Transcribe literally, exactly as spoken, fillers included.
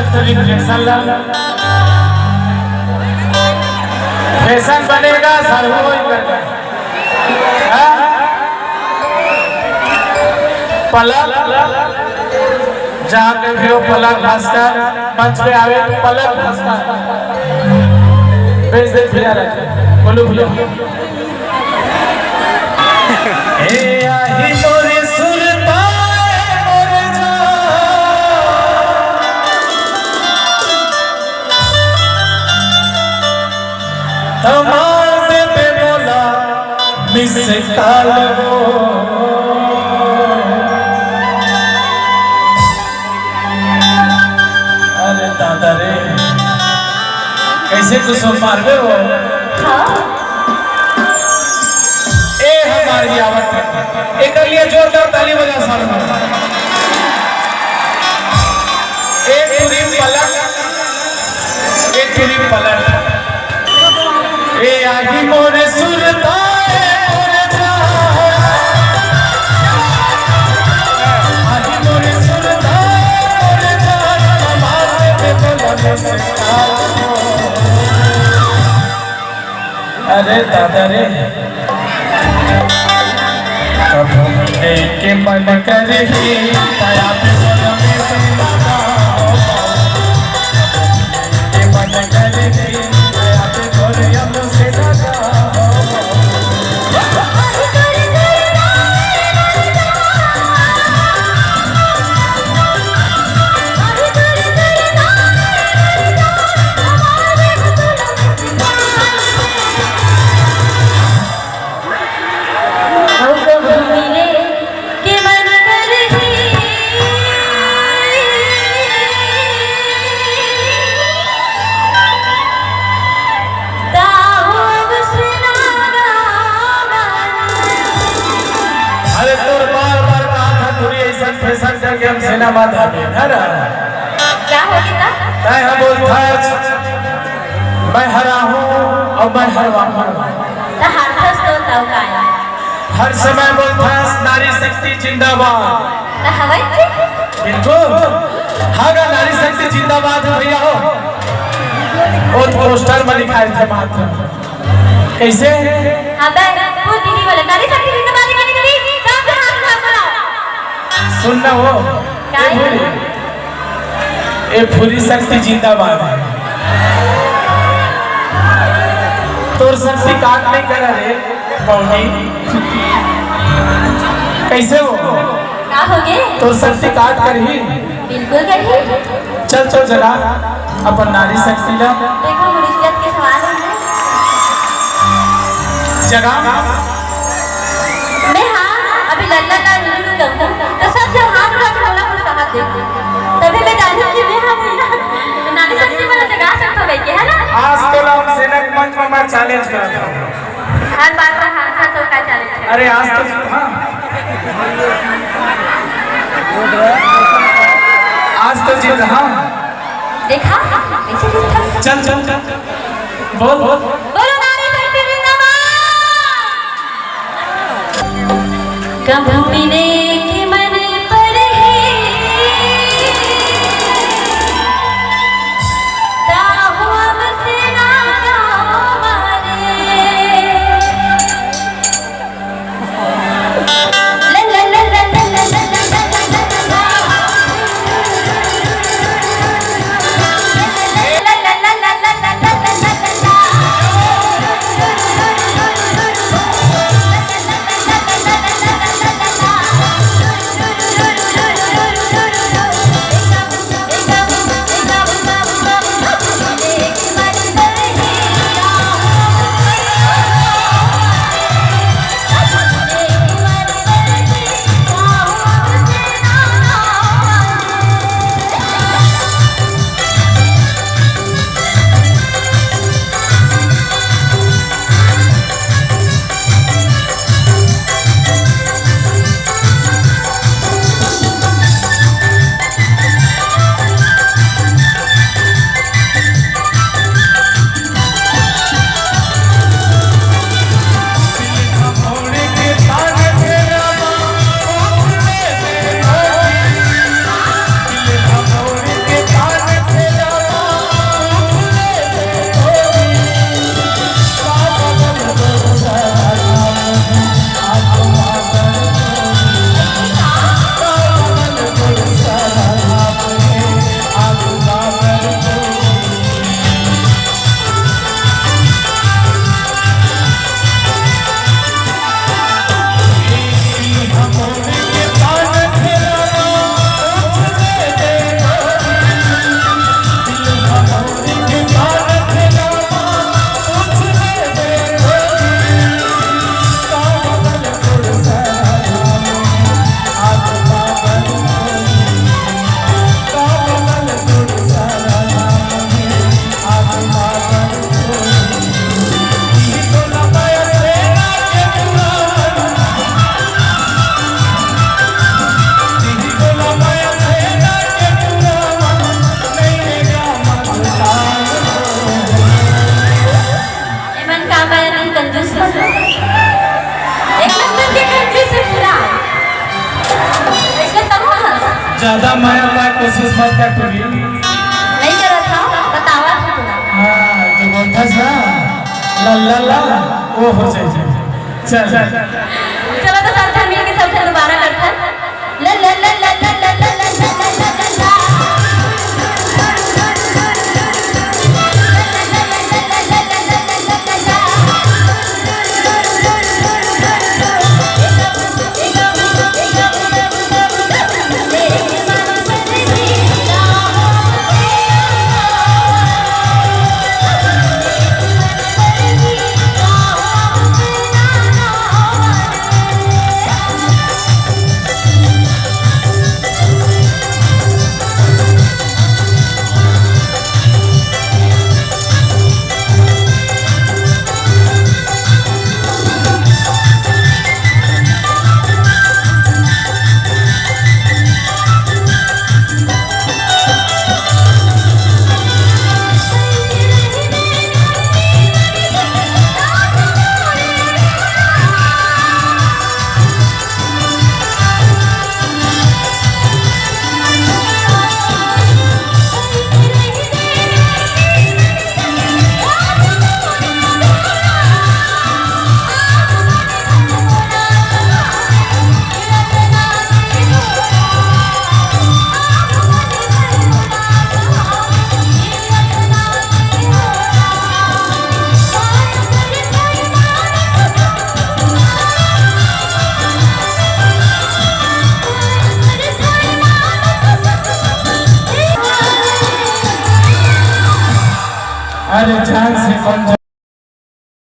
Fashion ला, fashion बनेगा, सरहू होई करके। हाँ? पलक, जहाँ के भी हो, पलक भास्कर, मंच पे आवे तो पलक भास्कर। बेच दे भैया, रख। बोलो भैया। ए आही मोरे सुरता, ए मोरे जान। त मार देबे मोला miss call हो। अरे दादा रे, कइसे कुछ मारबे हो? हाँ। ए हमारी आवत है, एकर लिए जोरदार ताली बजा सारे। एक टुरी पलट, एक टुरी पलट। ए आही मोरे सुरता, ए मोरे जान। आही मोरे सुरता, ए मोरे जान। मार दे बोला मिस कॉल। अरे दादा रे, कभू मिले के मन करही, तया पे बोला मिस कॉल। के मन करही, तया पे बोला मिस कॉल। अउ कभू मिले के मन करही। ताहू अब सुना गाना। अरे तोर बार बार कहा था, थोड़ी ऐसा फैशन करके हम सिनेमा धाबे, है ना? क्या हो गया? तय हम बोलता है, मैं हरा हूँ और मैं हरवा हूँ। तो हाथस तो तव का है? हर समय बोलता है, नारी शक्ति जिंदाबाद। तो हवाई जी? बिल्कुल। हाँ गा, नारी शक्ति जिंदाबाद है भैया हो। वो तो पोस्टर में लिखाए थे मात्र। कैसे? हाँ, बे, वो दीदी बोले, नारी शक्ति जिंदाबाद है, क्या दीदी? सब हाथ उठा करो। सुन ना हो। क्या ए है? भूरी। ए भूरी शक्ति जिंदाबाद है। तोर शक्ति काट नहीं करा रे, पौनी। कैसे हो? का होगे? तोर शक्ति काट करही। बिल्कुल करही। चल, चल, जगा अपन नारी शक्ति ला। देखो, गुरु इज्जत के सवाल है। जगा। मैं हाँ, अभी लल्ला ला लुलु लुलु कहूँ, तो सब जब हाथ उठा के बोला, कुछ कहा दे। तभी मैं जानू कि मैं हाँ, मैं ना, नारी शक्ति वाला जगा सकता हूँ, है ना? आज तो राम सेना के मंच में मैं challenge करता हूँ। हर बार का हार था तो का challenge है? अरे आज तो जीत, हाँ। आज तो जीत, हाँ। देखा? ऐसे जीत था। चल, चल, चल। बोल, बोल। बोलो नारी शक्ति जिंदाबाद। कभू मिले के मन पर है, ताहू अब से ना गाओ मारे। ज्यादा मया पाए कोशिश मत कर टूरी। नहीं करत हव, बतावत हव तोला। हाँ, जो बोलथस ना, ला, ला, ला, वो हो जाए। चल। चलो तो सब झन मिल के सब झन दोबारा करथन। ला, ला, ला। अरे जान से कौन